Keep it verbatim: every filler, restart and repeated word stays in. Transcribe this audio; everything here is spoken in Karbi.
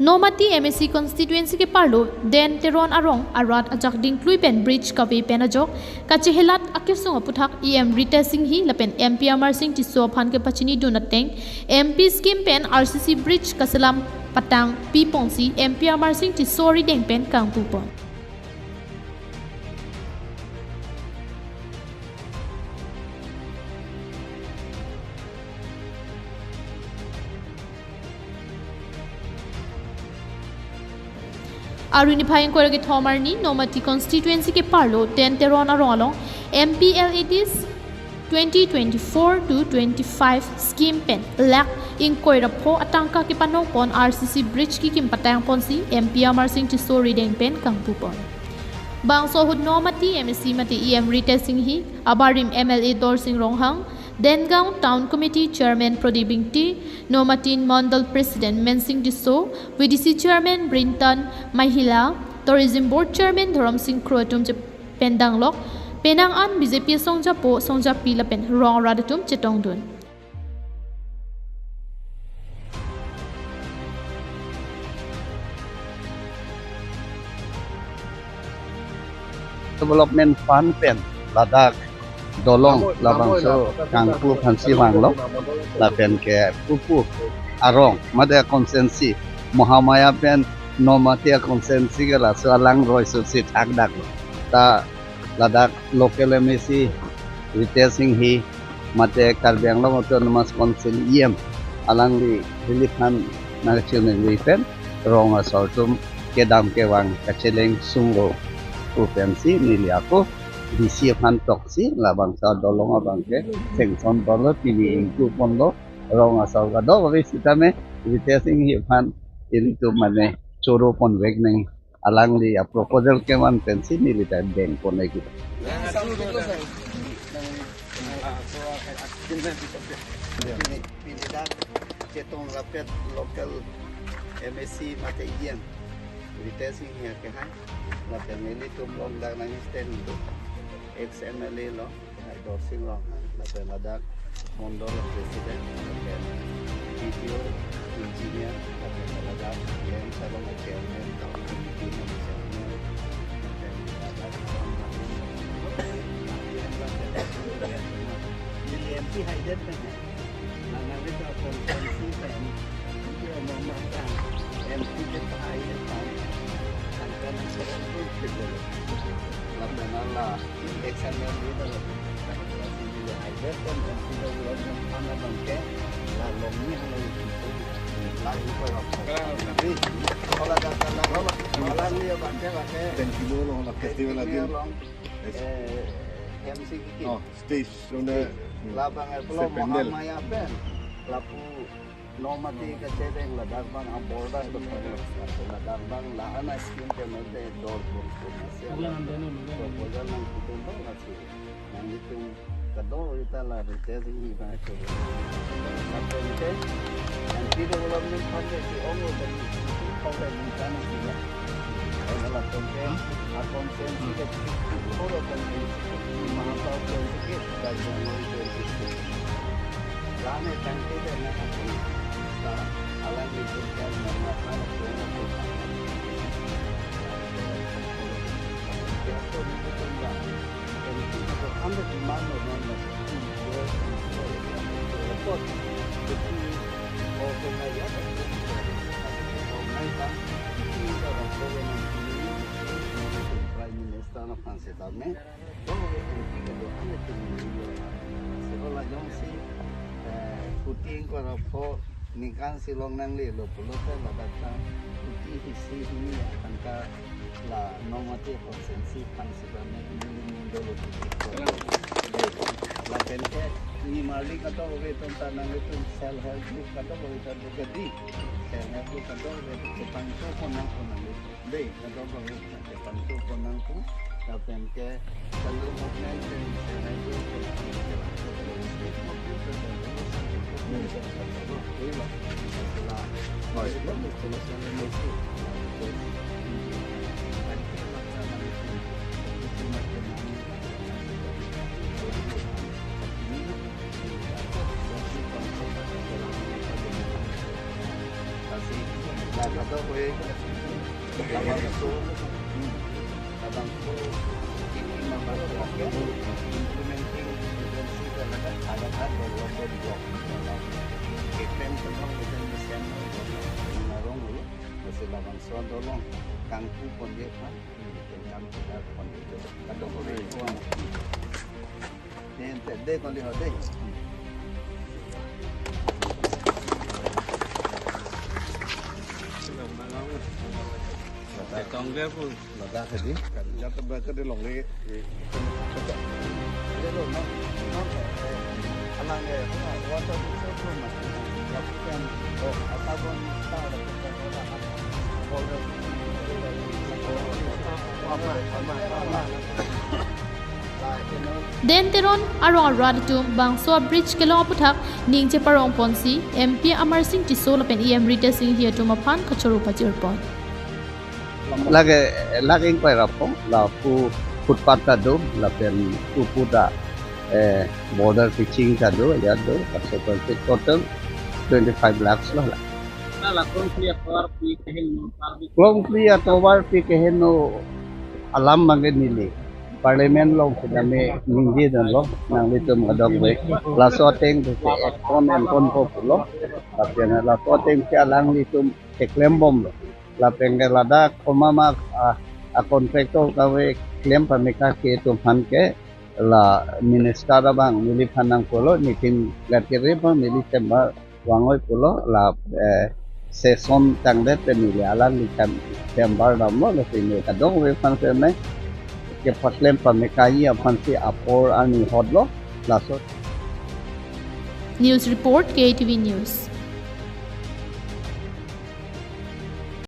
Nomati M A C constituency keparlo Den Teron arong arat ajak dingklui pen bridge kave pen ajok kachehelat akesung aputhak E M Ritesh Enghi lapen M P Amarsing Tisso aphan kepachinidun ateng M P scheme pen R C C bridge kaselam patang piponsi M P Amarsing Tisso arideng pen kangpupon. Arni phai ingkoi ra kethom arni Nomati constituency keparlo Den Teron arong along M P L A Ds twenty twenty-four to twenty-five scheme pen lakh ingkoi ra pho atangka kepanongpon R C C bridge kikim patangponsi M P Amarsing Tisso arideng pen kangpupon. Bangso ahut Nomati M A C mate E M Ritesh Enghi, abarim M L A Dorsing Ronghang, Dengaon Town Committee Chairman Prodip Ingti, Nomati Mandal President Mensing Tisso, V D C Chairman Brinton Mahila, Tourism Board Chairman Dhorom Sing Kro atum chependanglok, penang an B J P songjapo, songjapi lapen rong arat atum chetongdun. Development Fund pen ladak dolong labangso kangpu aphansi vanglo, lapen ke pupu arong mate constituency Mahamaya pen Nomati constituency ke laso alang roi susi thakdaklo. Ta ladak local M A C Ritesh Enghi mate Karbi Anglong Autonomous Council E M alangli neliphan nangchiningri pen rong asor atum kedam kevang kacheleng sunglo pu pensi neli ako D C aphan toksi labangso dolong abang ke sanction ponlo, pini ingpu ponlo, rong asor kadokave sitame Ritesh Enghi aphan ilitum mane choro ponvek nang, alangli aproposal kevan pensi neli ta dengpon lagi. Pini, pini dak chetong rapet local M A C mate E M Ritesh Enghi akehai, lapen nelitum along dak nang stand do, ex M L A lo, Dorsing Ronghang, lapen ladak Mondol President, lapen B D O, Engineer, lapen ladak Land Salon Chairman, Town Committee Chairman, lapen ladak M P Haider pen, nang nang itu constituency pen, itu yang memang kan M P ke Haider kan, kan kan yang selalu itu. Lapen ala Exam yang dia dalam. Jadi, I bet kan, kan, kita ulang yang mana bangke, la long ni hanya itu. La itu apa? Jadi, kalau kata la, kalau ni ya bangke, bangke. Ten kilo long, la festival Ten kilo atin. Long, eh, M C K. Oh, stage, long de. La bang, eh, belum Mahamaya pen. Lapu Nomati kacheleng ladak bang a border to pang ladak bang la ana scheme ke mete dor pun pun asia la proposal nang kutum bang la si nang itum kadokave ta la Ritesh Enghi bang ke la pente anti development fund ke si ong lo tadi kau dah bukan sih ya. Kalau la pente akon sensi ke koro kan mahasiswa ke bagi yang mau itu. Lame tangke de na kapun. Ta alang ni pun kan na na na na na na. Ya to ni pun ba. Kan itu tu anda di mana mana tu. Report. Jadi, oh, kena ya, kan itu. Oh, naik kan. Itu orang tua yang ini, Prime Minister na panse dame. Sekolah jongsi, eh, kuti ingkoi ra pho ningkan si longnanglelo pulote ladak ta kuti isi hini akan ka la Nomati constituency aphan sitame neli ning dolo kuti. Lapen ke nimarli kadokave atum ta nanglitum self help group kadokave ta do kedi. Self help group kadokave ta chepangthu pon nangpo nanglitum. Dei, kadokave ta chepangthu pon nangpo, lapen ke central government ke, ke central government ke, state government ke, central government ke, central government ke, Kadokave labangso, labangso implementing agency ko ladak Howraghat development block. Keklem tong lapen mesen arong lo, mesen labangso dolong kangpu ponji aphan, kangpu ponji. Kadokave ko. Ante de kali ho de. Tong dia pun. Ladak tadi. Jatuh baca di longle. Ada lo, no, no, eh, alang, eh, water resource, no, lapikan, oh, atabon, ta, lapikan, oh, apa, apa, apa. Like, you know, Den Teron arong arat atum bangso a-bridge kelong aputhak ningje parong ponsi M P Amarsing Tisso lapen E M Ritesh Enghi atum aphan kachoro pajir pon. Lake, lake ingkoi rapong, la pu footpath ta do, lapen pu pu ta, eh, border pitching ta do, ya do, laso pensi total twenty-five lakhs lo la. Na la klongpli atovar pi keheno, target. Klongpli atovar pi keheno alam abangke neli Parliament along si nami ningje dunlo, nanglitum kadokave. Laso ateng si ekton enkon po pulo, lapen laso ateng si alanglitum keklem bomlo. Lapen ke ladak komat ma, ah, a-contractor kave klem pame kake atum aphan ke la minister abang neliphan nangpulo, nitin lat kere abang neli chamber vangoi pulo, la, eh, session tangdet pen neli alangli cham-, chamber damlo, lasi neli kadokave aphan si neli kepaklem pame kave aphan si apor arni hotlo, laso. News report, K A T V News.